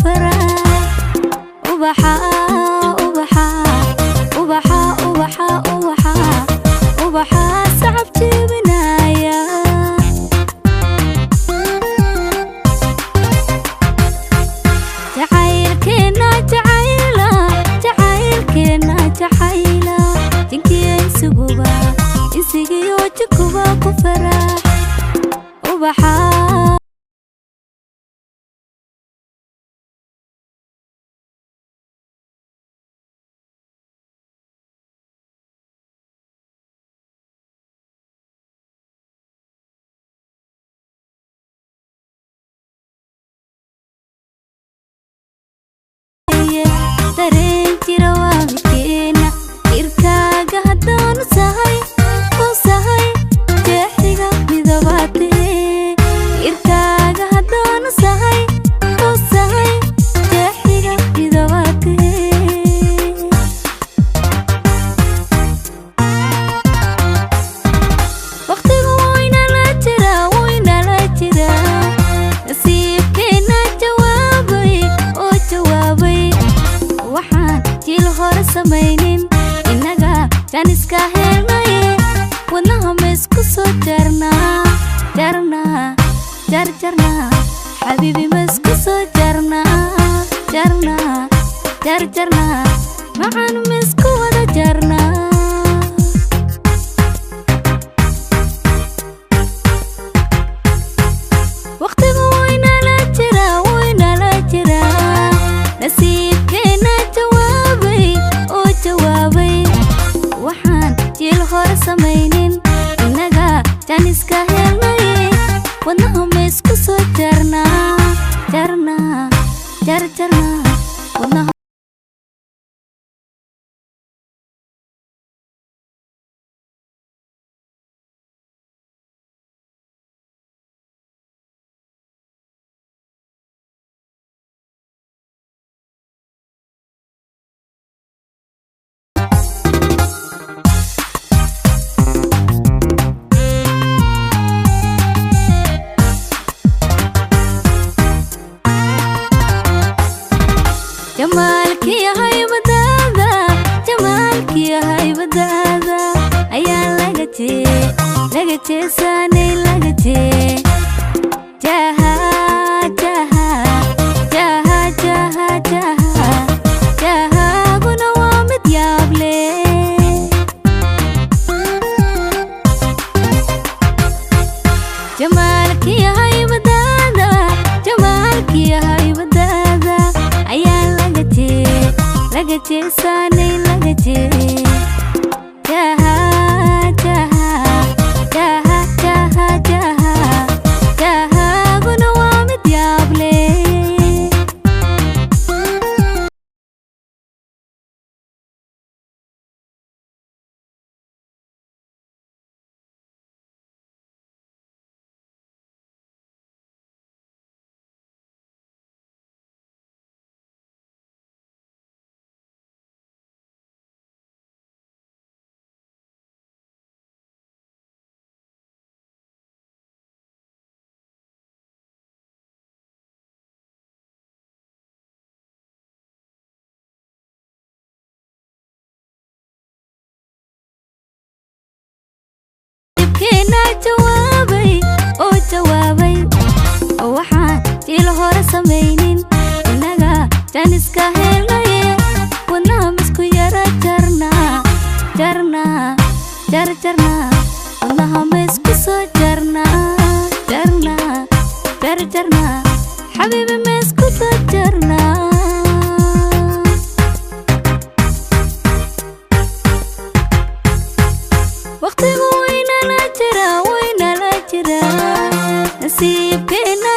farax. Ubaxa, ubaxa, ubaxa, ubaxa, ubaxa, ubaxa sacab jebinaya. Jacaylkeena jacayla, jacaylkeena jacayla, jinkiyo insuguba, insigiyo jinkuba ku farax. Ubaxa. Dareen jira waa midkeena, jirkaaga haddaanu sahay u sahay, jeexiga midabaatee. Jirkaaga haddaanu sahay u sahay, jeexiga midabaatee. Waqtigu waynala jiraa, waynala jiraa, nasiibkeena jawaabay oo jawaabay. Waxaan jiil hore samaynin, innaga jaaniska helnaye, wadnaha ma isku soo jarnaa, jarnaa, jarjarnaa? Xabiibi, ma isku soo jarnaa, jarnaa, jarjarnaa? Macaan, ma isku wada jarnaa? Waqtigu waynala jiraa, waynala jiraa, nasiibkeena jawaabay oo jawaabay. Waxaan jiil hore samaynin, innaga jaaniska helnaye, wadnaha ma isku soo jarnaa, jarnaa, jarjarnaa? Wadnaha. Jamaalkii haybadaada, jamaalkii haybadaada ayaa laga jee, laga jeesaanay, laga jee. Jaha, jaha, jaha, jaha, jaha, jahaaguna waa mid yaab leh. Jamaalkii haybadaada, jamaalkii haybadaada ayaa laga jee, laga jeesaanay, laga jee. Jaha, jaha, jaha, jaha, jaha, jahaaguna waa mid yaab leh. Dhibkeena jawaabay oo jawaabay. Waxaan jiil hore samaynin, innaga jaaniska helnaye, wadnaha misku yara jarnaa, jarnaa, jarjarnaa? Wadnaha ma isku soo jarnaa, jarnaa, jarjarnaa? Xabiibi, ma isku soo jarnaa? Waqtigu waynala jiraa, waynala jiraa, nasiibkeena